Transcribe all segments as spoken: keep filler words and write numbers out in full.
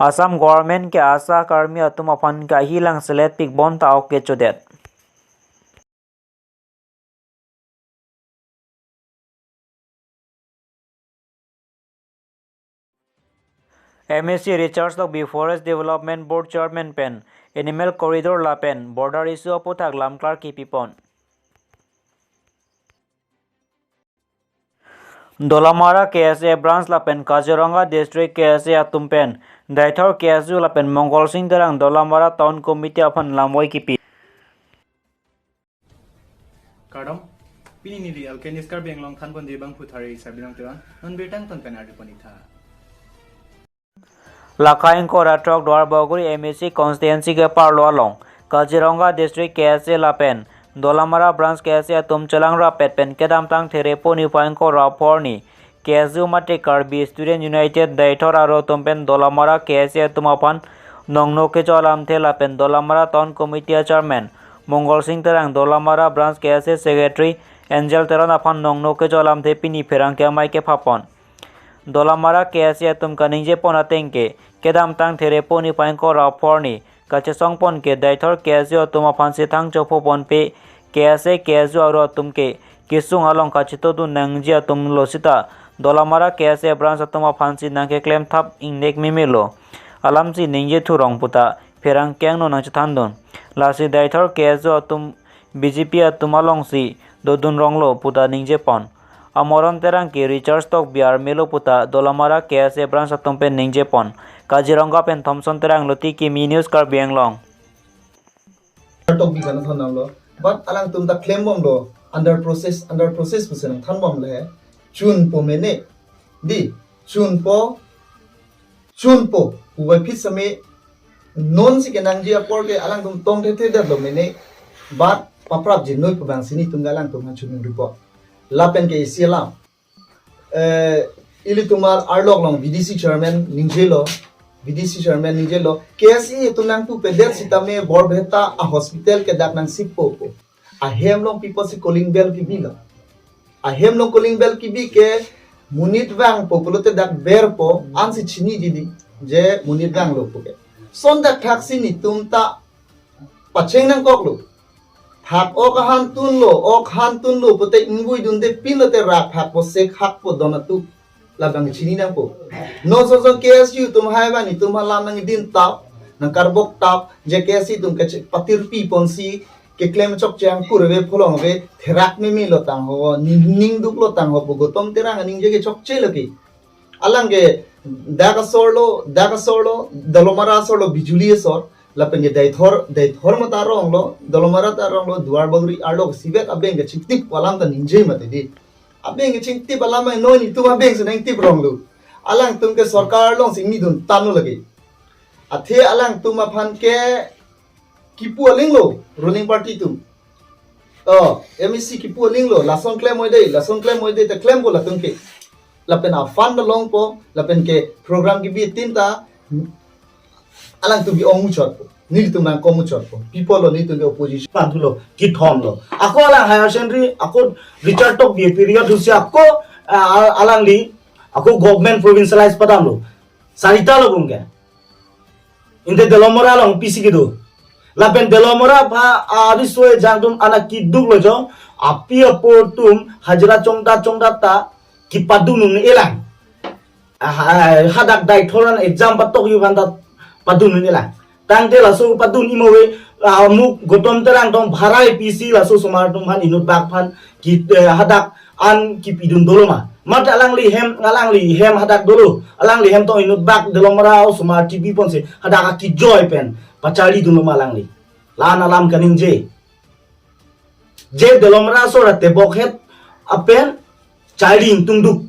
Assam government ke ASHA karmi atum aphan ke ahi lang selet pik bonta ok kechodet. MAC Richard Tokbi Forest Development Board Chairman pen Animal Corridor lapen Border issue aputhak lamklar kipipon. Dolamara KSA Branch lapen Kaziranga District KSA atum pen Daithor KSU lapen Mongol Sing Terang Dolamara Town Committee aphan lamvoi kipi. Kardom, pini neli Alkenis Karbi Anglong thanpon debang puthari Sabinong Teron, non birta angton pen arjupon itha. Lakha ingkoi ra throk Duar Bagori MAC constituency ke parlo along Kaziranga District KSA lapen Dolamara Branch KSA atum chelang rapet pen kedamtang Therepo niphai ingkoi ra phor arni KSU mate Karbi Student United Daithor aro atum pen Dolamara KSA atum aphan nongno kecho alamthe lapen Dolamara Town Committee Chairman Mongol Sing Terang, Dolamara Branch KSA Secretary Angel Teron aphan nongno kecho alamthe pini pherangke amei kephapon. Dolamara KSA atum kaningjepon ateng ke, kedamtang Therepo niphai ingkoi ra phor arni kachesongpon ke Daithor KSA atum aphan si thang chophopon pe, KSA KSU aro atum ke kesung along kachetodun nangji atum lo sita Dolamara KSA Branch atum aphan si nangkeklem thap ingnek memelo alam si ningje thurong puta pherangke angno nangchethandun. Lasi Daithor KSU atum BJP atum along si dodun ronglo puta ningjepon. Amoron Terang ke Richard Tokbi armelo puta Dolamara KSA Branch atum pen ningjepon. Kaziranga pen Thomson Terang, Luti Kimi, News Karbi Anglong. Tokbi kan than namlo. But alangtum ta klembomlo, under process, under process pusi nangthanbomlo he. Chunpo mene. Dei, chunpo, chunpo. Puvoiphit sitame non si kenangji apor ke alangtum tongthethe detlo mene. But paprapji noi pu abang si nelitum ke alangtum aphan chunun report. Lapen ke isi alam. Eh, ilitum arlok along VDC chairman ningjelo, VDC chairman ningjelo, KSA atum nangpupedet sitame Borpeta a hospital ke dak nangsippo pu. Ahem along pipo si calling bell kebilo. Ahem along calling bell kebi ke monit vangpo pulote dak berpo, ansi chiniji dei je monit vanglo pu ke. Lason dak thaksi nelitum ta pacheng nangkoklo. Phak ok ahan tunlo, ok ahan tunlo pute ingvoi dunde pinlote rak phakpo, sek hakpo don atum labang chini nangpo. Non song song KSU atum hai abang nelitum alam nangdin tap, nangkarbok tap, je KSA atum kache patirpi ponsi keklem chokche angkur ave pholong ave, therak memelo tangho, ning, ningduklo tangho pu Gautam Terang aningje ke chokchelo ke. Alang ke dak asor lo, dak asor lo, Dolamara asor lo, Bijuli asor, lapen ke Daithor, Daithor mata arong lo, Dolamara ta arong lo, Duar Bagori arlo ke sibet abeng ke chingtip alam ta ningje mati dei. Abeng ke chingtip alam ai noi nelitum abeng si nangtip ronglo. Alangtum ke sorkar along si ingni dun tanglo lake. Athe alangtum aphan ke kipu aling lo, ruling party atum. Oh, MAC kipu aling lo, lason klem oide, lason klem oide ta klempo latum ke. Lapen a fund longpo, lapen ke program kebi tin ta, alangtum ke ong muchotpo. Nelitum nangkong muchotpo. People lo nelitum ke opposition. Mantu lo, kithom lo. Ako alang higher secondary, ako Richard Tokbi period husi ako, ah, alangli, ako government provincialize padamlo. Sarita lo bung ke. Inte Dolamara along pisi kedo. Lapen Dolamara pha ari soi jangdum anak kiduk lo jo. Api apo atum hajira chongda chongda ta kipadun un-elang. Ah, hadak Daithor an exam patok yu aphan ta padun un-elang. Tangte laso padun imo ave, ah, muk Gautam Terang tong bharai pisi laso osomar atum aphan inut bak aphan ki, eh, hadak an kipidun dolo ma. Mate alangli hem, alangli hem hadak dolo. Alangli hem tong inut bak Dolamara osomar T V ponsi hadak akejoi pen pacharli dunlo ma alangli. La-an alam kaningje. Je Dolamara asor atebok het apen charli ingtungduk.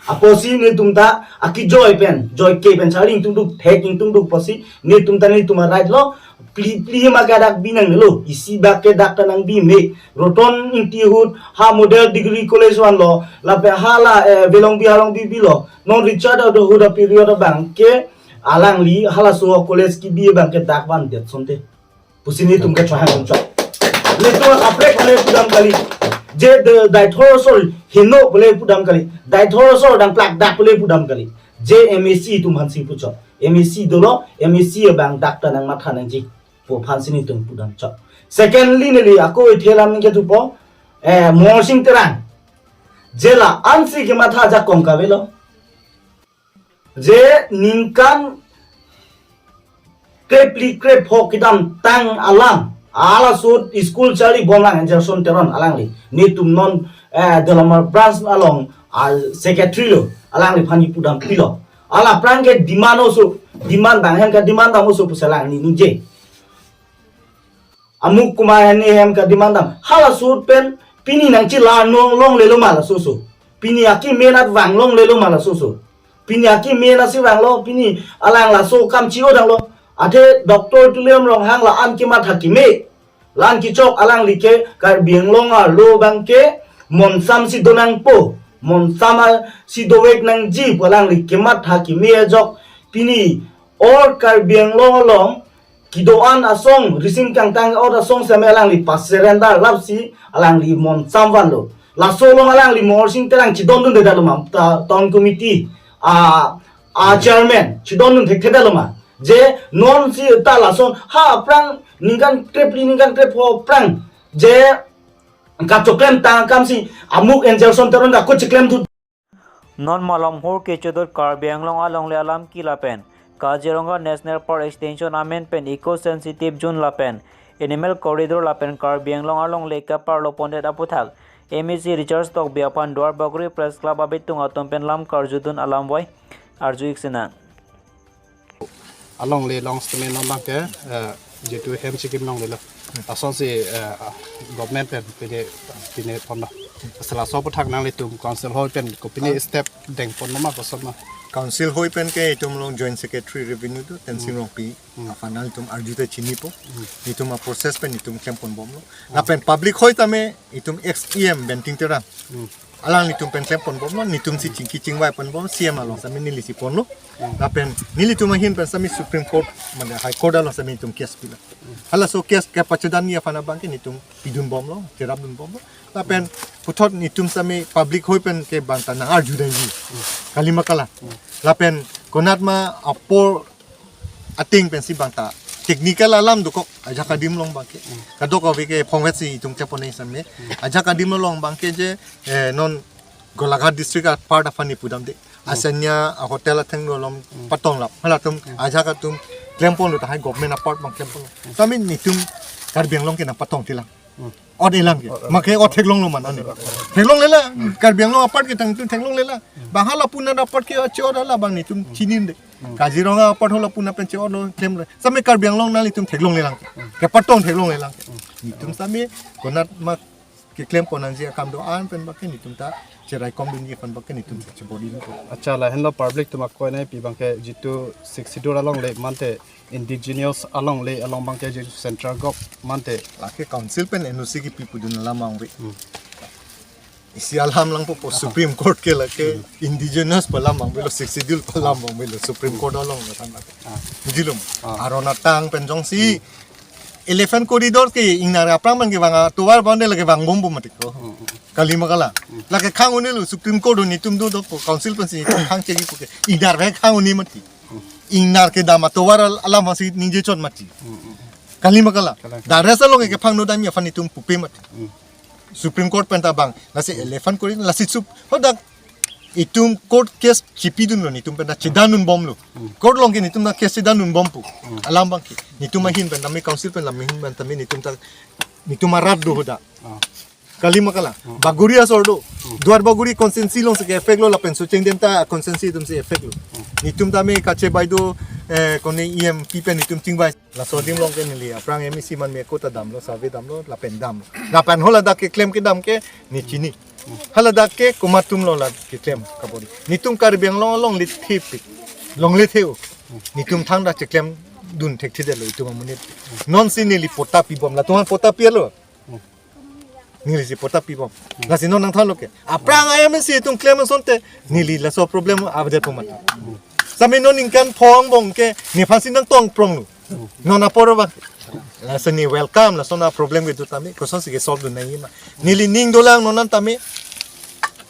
Apotsi nelitum ta akejoi pen, joike pen charli ingtungduk, thek ingtungduk apotsi nelitum ta nelitum a-right lo, phli, phli ma ke dak bi nangnelo, isi bak ke dak ta nangbi me. Roton Engti ahut ha model degree college vanlo, lapen hala, eh, Velongbi Halongbi bilo. Non Richard ahut aperiod abang ke alangli halaso college kebi abang ke dak vandet asonte pusi nelitum kachehang chot. Nelitum akaprek pule pudam kali. Je de Daithor asor heno pule pudam kali. Daithor asor dang plak dak pule pudam kali. Je MAC atum aphan si puchot. MAC dolo, MAC abang dak ta nangmatha nangji pu aphan si nelitum pudam chot. Secondly, neli ako ithe alam ningke thupo, eh, Morsing Terang. Je la-an si kematha ajakong kavelo. Je ningkan krepli krepho kedamtang alam, halaso school charlibomlang Angelson Teron alangli. Nelitum non, eh, Dolamara branch along, ah, secretary lo, alangliphan kipudam pilo. Hala aphrang ke demand oso, demand bang hem ke demand dam oso pusi alangli ningje. Amuk kumar hini hem ke demand dam. Halaso pen pini nangchelang longleloma laso oso. Pini akimi nat vang longleloma laso oso. Pini akimi nat si vanglo, pini alang laso kam chi-o danglo. Athe Doctor Tuliram Ronghang la-an kematha keme. La-an kechok alangli ke Karbi Anglong arlo abang ke monsam si donangpo. Monsam a si dovek nangji pu alangli kematha keme ajok. Pini all Karbi Anglong along kedo-an asong, risim kangtang ot asong seme alangli pasurrender lapsi alangli monsam vanlo. Laso along alangli Morsing Terang chedondun detdetlo ma, ta town committee, a, a chairman chedondun thekthedetlo ma. Je non si ta lason ha aphrang ningkan krepli ningkan krepho aphrang je kachoklemtang akam si amuk Angelson Teron ako cheklemthu. Non malom hur kechedot Karbi Anglong alongle alam ke lapen Kaziranga National Park Extension amen pen Eco Sensitive Zone lapen Animal Corridor lapen Karbi Anglong alongle kaparlo pondet aputhak MAC Richard Tokbi aphan Duarbagori Press Club abitung atum pen lam karjudun alam voi arju-ik sinang. Alongle along sitame non abang ke, eh, jitu hem chikim longlelo. Lasonsi, eh, government pen pine, pine ponlo. Asal laso aputhak nanglitum council hoi pen kopine step dengponlo ma koson ma? Council hoi pen ke itum along Joint Secretary Revenue do, Tensing Rongpi. Aphan nanglitum arju te chinipo. Itum a process pen itum klemponbomlo. Lapen public hoi tame itum ex EM Benting Terang. Alanglitum pen klemponbomlo, nelitum si chingki chingvaiponbom, CM along sitame neli si ponlo. Lapen nelitum ahin pen sitame Supreme Court, mane High Court along sitame itum case pilo. Halaso case kepachedamji aphan abang ke nelitum pidunbomlo, cherapdunbomlo. Lapen puthot nelitum sitame public hoi pen ke bang ta nang arju dangji. Kalima kalang. Lapen konat ma apor ating pensi bang ta technical alam dokok ajak adim along abang ke. Kadokave ke phongvet si itum kepone sitame. Ajak adim along abang ke je, eh, non Golaghat district a part aphan neli pudamde. Asanya a hotel athengno along patonglap. Halatum ajak atum klemponlo tahai government a part abang klemponlo. Tame nelitum Karbi Anglong ke nangpatong tilang. Ot elang ke. Make ot theklonglo ma nani. Theklonglelang. Karbi Anglong a part ke tangtum theklonglelang. Bang hala Pune a part ke acho hala abang nelitum chininde. Kaziranga a part hala Pune pen cho lo klemle. Sitame Karbi Anglong nanglitum theklonglelang. Kepatong theklonglelang. Nelitum sitame konat ma keklemponji akam do-an pen abang ke nelitum ta cheraikomdunji aphan abang ke nelitum chebodinpo. Accha, lahenlo public atum akoi nangpi abang ke jitu Sixth Schedule alongle mate indigenous alongle along abang ke jitu central government te. Lake council pen NOC kipi pudun alam abang ave. Isi alam lang po, po Supreme Court ke lake indigenous pu alam abang avelo, Sixth Schedule pu alam abang avelo, Supreme Court along lo than lake. Bujilo ma? Aron atang pen jongsi elephant corridor ke ingnar aphrang abang ke vang atovar abang de lake vangbompo mati ko. Kalima kalang. Lake khang-un-elo Supreme Court nelitum do do ko council pensi khang chegi ko ke. Ingnar ke khang-un-e mati. Ingnar kedam atovar al-, alam hasi ningje chot mati. Kalima kalang. Kalang. Dares along ke phang no dam ya aphan nelitum pupe mati. Supreme Court pen ta abang. Lasi elephant corridor, lasi sup. Hodak itum court case chipidunlo nelitum pen ta chedandunbomlo. Court along ke nelitum ta case chedandunbompo. Alam abang ke. Nelitum ahin pen tame council pen lam ahin pen tame nelitum ta nelitum arat do hodak. Kalima kalang. Bagori asor do. Duarbagori constituency along si ke-effect lo lapen Socheng Denta constituency atum si effect lo. Nelitum tame kachebai do, eh, kone EM pi pen nelitum chingbai. Laso adim along ke neli aphrang MAC man me kota damlo, survey damlo, lapen damlo. Lapen haladak keklem kedam ke neli chini. Haladak ke komat atum lo la keklem kabodi. Nelitum Karbi Anglong alongle thepik. Longle the-o. Nelitum thangta cheklemdun thekthedetlo itum amonit. Non si neli patta pibom, latum aphan patta pilo. Neli si patta pibom. Lasi non nangthanlo ke. Aphrang MAC atum klem asonte neli laso problem avedetpo mati. Sitame non ningkan pho angbong ke nephan si nangtong pronglo. Non apor abang. Lasi neli welcome lason a problem kedo tame kosonsi ke-solve dun nangji ma. Neli ning dolang non an tame.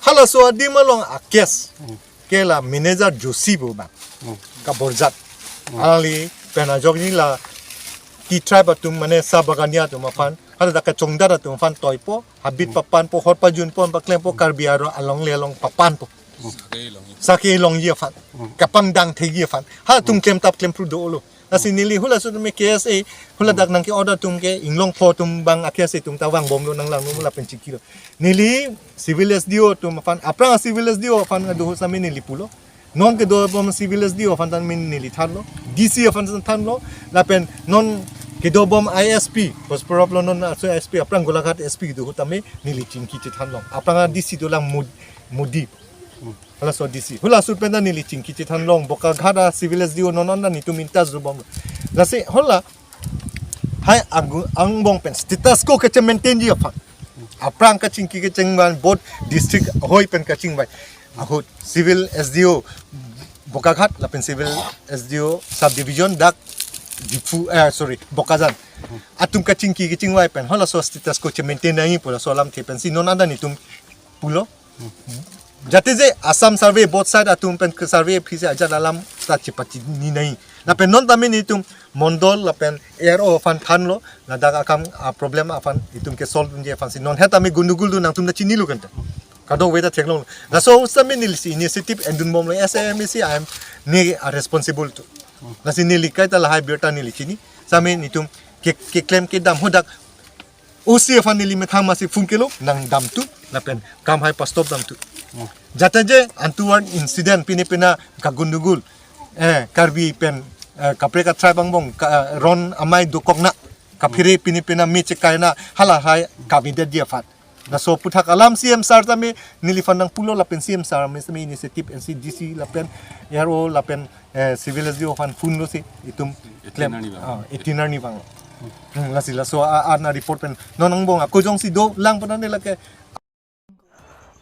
Halaso adim along a case ke la manager Joshi pu abang. Kaborjat. Alangli pen ajok ni la T tribe atum mane Sabagania atum aphan, haladak kachongdat atum aphan toipo, habit papanpo, hot pajunpo, paklempo, Karbi aro along le along papanpo. Sake longji aphan, kapangdang thekji aphan. Halatum klemtap klempru dolo. Lasi neli hula sut me K S A, huladak nangke-order atum ke inglong pho atum abang a-K S A atum ta vangbomlo, nanglangno lapen chikilo. Neli civil S D O atum aphan, aphrang civil S D O aphan kedo ahut same neli pulo. Non kedobom civil S D O aphan tame neli thanlo, D C aphan thanlo, lapen non kedobom I S P, Hospital lo non aso S P, aphrang Golaghat S P kedo ahut tame neli chingki chethanlo. Aphrang D C dolang Mod-, Modi. Halaso D C. Hula sut pen ta neli chingki chethanlong, Bokaghat a civil S D O non anta netum in touch dobom. Lasi hala hai agu angbong pen status quo kache-maintainji aphan. Aphrang kachingki kachingvai, both district ahoi pen kachingvai ahut civil S D O Bokaghat lapen civil S D O subdivision dak Diphu, eh, sorry, Bokajan atum kachingki kachingvai pen halaso status quo che-maintain nangji pu laso alamthe pensi non anta netum pulo. Jate je Assam survey both side atum pen ke survey phisi ajat alam ta chepachini nangji. Lapen non tame netum mondol lapen A R O aphan thanlo, ladak akam a-problem aphan itum ke-solve dunji aphansi. Non het tame gundugul do nangtum ta chinilo kanta. Kadokave ta theklong. Laso ahut same nelisi initiative endunbomlo, S A M A C I am ne a-responsible to. Lasi neli kaita lahai birta neli chini. Same netum ke, keklem kedam hadak O C aphan neli methang masi phone kelo, nangdamtu, lapen kam hai pastop damtu. Jate je untoward incident pine pina kagundugul, eh, Karbi pen, eh, kaprek a-tribe angbong ka, eh, ron amei dokokna, kaphere pine pina me chekaina, halahai kavedetji aphan. Laso aputhak alam C M sir tame neliphan nangpulo lapen C M sir me same initiative N C D C lapen A R O lapen, eh, civil S D O aphan phone losi itum klem, eighteen arni vang. Ah, eighteen arni vang. Hmm, lasi laso a, a, ana report pen non angbong ako jongsi dolang pu tangte lake.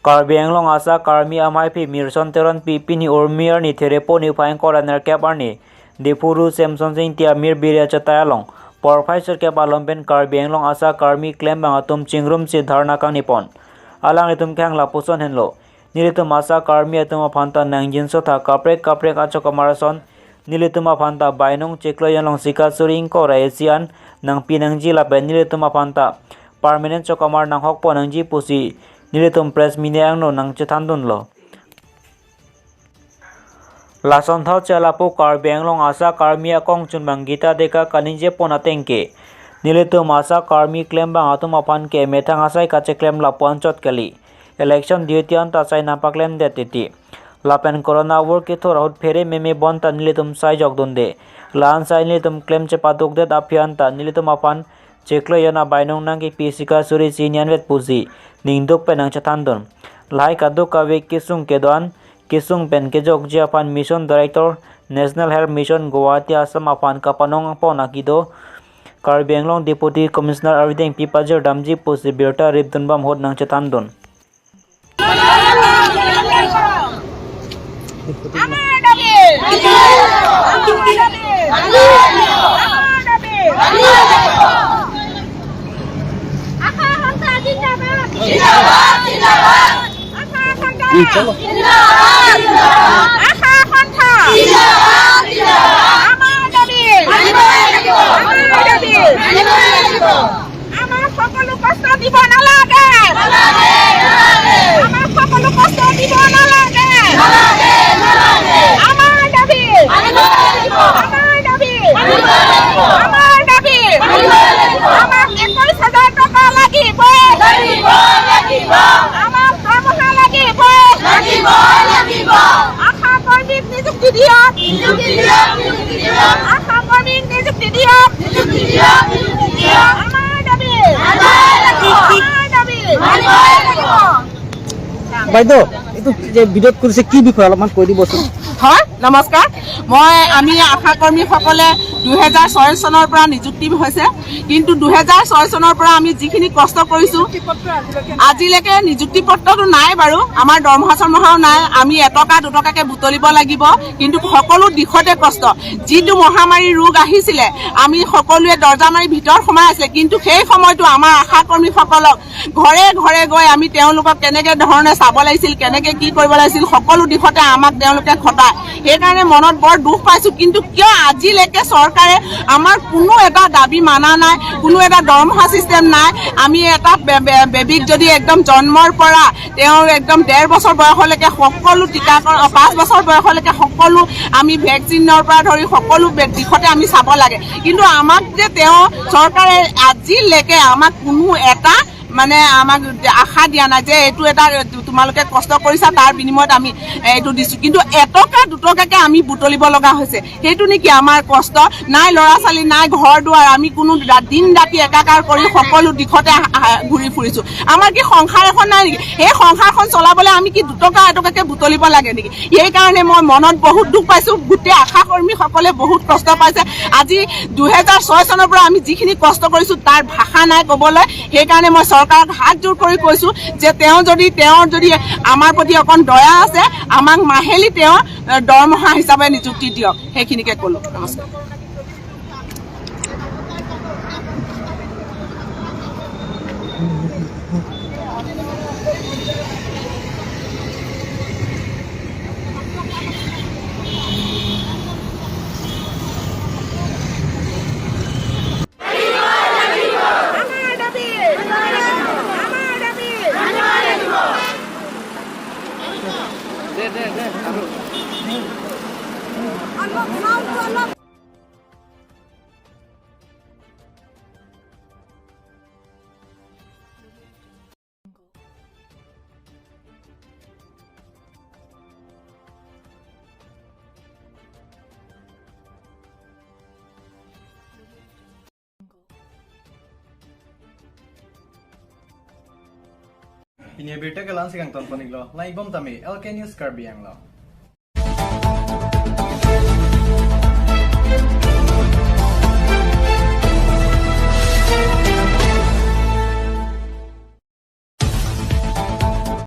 Karbi Anglong ASHA karmi amaiphi Mirson Teronpi pini Urmi arni Therepo niphai ingkoi ra nerkep arni Diphu Rural Samsonsing Ingti Amir Biri achatai along porphai sirkep along pen Karbi Anglong ASHA karmi klembang atum chingrumsi dharna kangnipon. Alanglitum kehang lapuson henlo. Nelitum ASHA karmi atum aphanta nangjinso tha kaprek kaprek achokamar ason nelitum aphanta bainong chiklo jon along sika suri ingkoi ra isi an nangpi nangji lapen nelitum aphanta permanent chokamar nanghokpon nangji pusi nelitum press meet angno nangchethandunlo. Lason thotsi lapu Karbi Anglong ASHA karmi akongchunbang Gita Deka kaningjepon ateng ke nelitum ASHA karmi klembang atum aphan ke methang asai kacheklem lapu anchot kali. Election duty anta sai nangpaklemdet titi. Lapen corona work kethur ahut phere meme bonta nelitum sai jokdunde. La-an sai nelitum klem chepadukdet aphi anta nelitum aphan chiklo jon abainong nangkipi sika suri isi ni anvet pusi ningduk pen nangchethandun. Lahai kadokave kesung kedo-an kesung pen kejokji aphan Mission Director National Health Mission Guwahati Assam aphan kapanongpon akido Karbi Anglong Deputy Commissioner Arvideng P Pajir damji pusi birta ripdunbom ahut nangchethandun. Amar dabi! Amar dabi! Amar dabi! ASHA সন্থা জিন্দাবাদ! জিন্দাবাদ! জিন্দাবাদ! ASHA সন্থা জিন্দাবাদ! জিন্দাবাদ! ASHA সন্থা জিন্দাবাদ! জিন্দাবাদ! আমাৰ দাবী! মানিবই লাগিব! আমাৰ দাবী! মানিবই লাগিব! আমাক সকলো কষ্ট দিব নালাগে। নালাগে, নালাগে। আমাক সকলো কষ্ট দিব নালাগে। নালাগে, নালাগে। আমাৰ দাবী। মানিব লাগিব। আমাৰ দাবী। মানিব লাগিব। আমাৰ দাবী। মানিব লাগিব। আমাক একৈশ হাজাৰ টকা লাগিবই। লাগিব, লাগিব। আমাক দৰমহা লাগিবই। লাগিব, লাগিব। আশা কৰ্মীক নিযুক্তি দিয়ক। নিযুক্তি দিয়ক, নিযুক্তি দিয়ক। আশা কৰ্মীক নিযুক্তি দিয়ক। নিযুক্তি দিয়ক, নিযুক্তি দিয়ক। আমাৰ দাবী। মানিবই লাগিব। আমাৰ দাবী। মানিবই লাগিব। বাইদেউ, এইটো যে বিৰোধ কৰিছে, কি বিষয় অলপমান কৈ দিবচোন। হয়, নমস্কাৰ। মই, আমি আশা কৰ্মীসকলে দুহেজাৰ ছয় চনৰ পৰা নিযুক্তি হৈছে, কিন্তু দুহেজাৰ ছয় চনৰ পৰা আমি যিখিনি কষ্ট কৰিছো, আজিলৈকে নিযুক্তি পত্ৰটো নাই বাৰু, আমাৰ দৰমহা চৰমহাও নাই, আমি এটকা দুটকাকে বুটলিব লাগিব, কিন্তু সকলো দিশতে কষ্ট। যিটো মহামাৰী ৰোগ আহিছিলে, আমি সকলোৱে দৰ্জা মাৰি ভিতৰত সোমাই আছিলে, কিন্তু সেই সময়তো আমাৰ আশা কৰ্মীসকলক ঘৰে ঘৰে গৈ আমি তেওঁলোকক কেনেকে ধৰণে চাব লাগিছিল, কেনেকে কি কৰিব লাগিছিল, সকলো দিশতে আমাক তেওঁলোকে খটায়। সেইকাৰণে মনত বৰ দুখ পাইছো, কিন্তু কিয় আজিলৈকে চৰকাৰে আমাৰ কোনো এটা দাবী মানা নাই, কোনো এটা দৰমহা চিষ্টেম নাই। আমি এটা বে- বে- বেবীক যদি একদম জন্মৰ পৰা তেওঁৰ একদম ডেৰ বছৰ বয়সলৈকে সকলো টীকাকৰণ, অ, পাঁচ বছৰ বয়সলৈকে সকলো আমি ভেকচিনৰ পৰা ধৰি সকলো বে- দিশতে আমি চাব লাগে, কিন্তু আমাক যে তেওঁ চৰকাৰে আজিলৈকে আমাক কোনো এটা মানে আমাক আশা দিয়া নাই যে এইটো এটা তোমালোকে কষ্ট কৰিছা, তাৰ বিনিময়ত আমি এইটো দিছো, কিন্তু এটকা দুটকাকে আমি বুটলিব লগা হৈছে। সেইটো নেকি আমাৰ কষ্ট? নাই ল'ৰা ছোৱালী, নাই ঘৰ দুৱাৰ, আমি কোনো ৰা- দিন ৰাতি একাকাৰ কৰি সকলো দিশতে আহ- আহ- ঘূৰি ফুৰিছো। আমাৰ কি সংসাৰ এখন নাই নেকি? সেই সংসাৰখন চলাবলৈ আমি কি দুটকা এটকাকে বুটলিব লাগে নেকি? সেইকাৰণে মই মনত বহুত দুখ পাইছো। গোটেই আশা কৰ্মীসকলে বহুত কষ্ট পাইছে। আজি দুহেজাৰ ছয় চনৰ পৰা আমি যিখিনি কষ্ট কৰিছো, তাৰ ভাষা নাই ক'বলৈ। সেইকাৰণে মই চৰকাৰক হাত জোৰ কৰি কৈছো যে তেওঁ যদি, তেওঁৰ যদি আমাৰ প্ৰতি অকণ দয়া আছে, আমাক মাহিলী তেওঁ, এ, দৰমহা হিচাপে নিযুক্তি দিয়ক। সেইখিনিকে ক'লো। নমস্কাৰ। Pini abirta ke la-ansi kangton pon-iklo, lang-ik bom tame L K News Karbi Anglong.